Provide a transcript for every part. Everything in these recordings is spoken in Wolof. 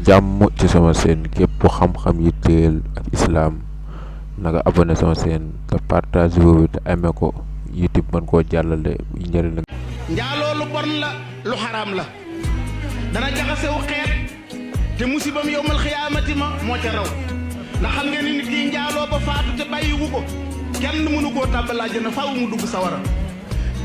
jàmm ci sama chaîne képp xam-xam yitteel ak islam nanga abonné sama chaîne te partage boobu te amee ko YouTube mën koo jàllale njëriñ la. njaaloo lu bon la lu xaraam la dana jaxasewu xeet te musibam yowmal xiyaamati ma moo ca raw ndax xam ngeen ni nit ki njaaloo ba faatu te bàyyiwu ko kenn mënu koo tàbbal àjjana faaw mu dugg sawara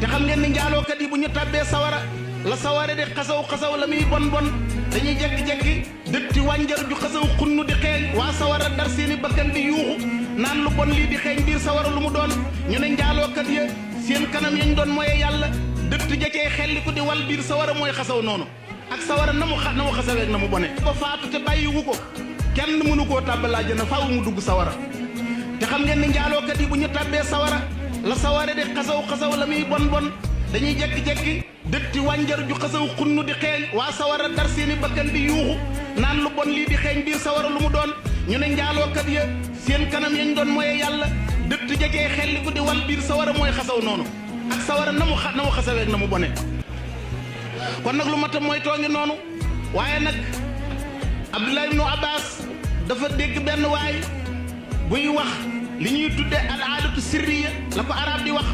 te xam ngeen ni njaalookat yi bu ñu tàbbee sawara la sawara di xasaw la muy bon bon dañuy jekki-jekki dëtti wànjar ju xasaw xunnu di xeeñ waa sawara dar seeni bakkan di yuuxu naan lu bon lii di xeeñ biir sawara lu mu doon ñu ne njaalookat ya seen kanam yañ doon mooy yàlla dëtt ja cey xelliku di wal biir sawara mooy xasaw noonu ak sawara na mu xasaweeg na mu bone ba faatu te bàyyiwu ko kenn mënu koo tàbbal àjjana faaw mu dugg sawara te xam ngeen ni njaalookat yi bu ñu tàbbee sawara la sawara di xasaw la muy bon bon dañuy jekki-jekki dëtti wànjar ju xasaw xunnu di xeeñ waa sawara dar seeni bakkan di yuuxu naan lu bon lii di xeeñ biir sawara lu mu doon ñu ne njaalookat ya seen kanam yañ doon mooy yàlla dëtt ja cey xelliku di wal biir sawara mooy xasaw noonu ak sawara na mu xasaweeg na mu bone kon nag lu matam mooy too ngi noonu waaye nag Abdullah ibnu Abbas dafa dégg benn waay buy wax li ñuy tudde al aadatu sirriya la ko arab di wax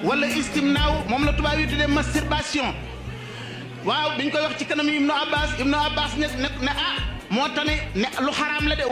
wala istimnaaw moom la tubaab yi tudde masturbation waaw biñ koy wax ci kanam Ibnu Abbas ne moo tane ne lu xaraam la de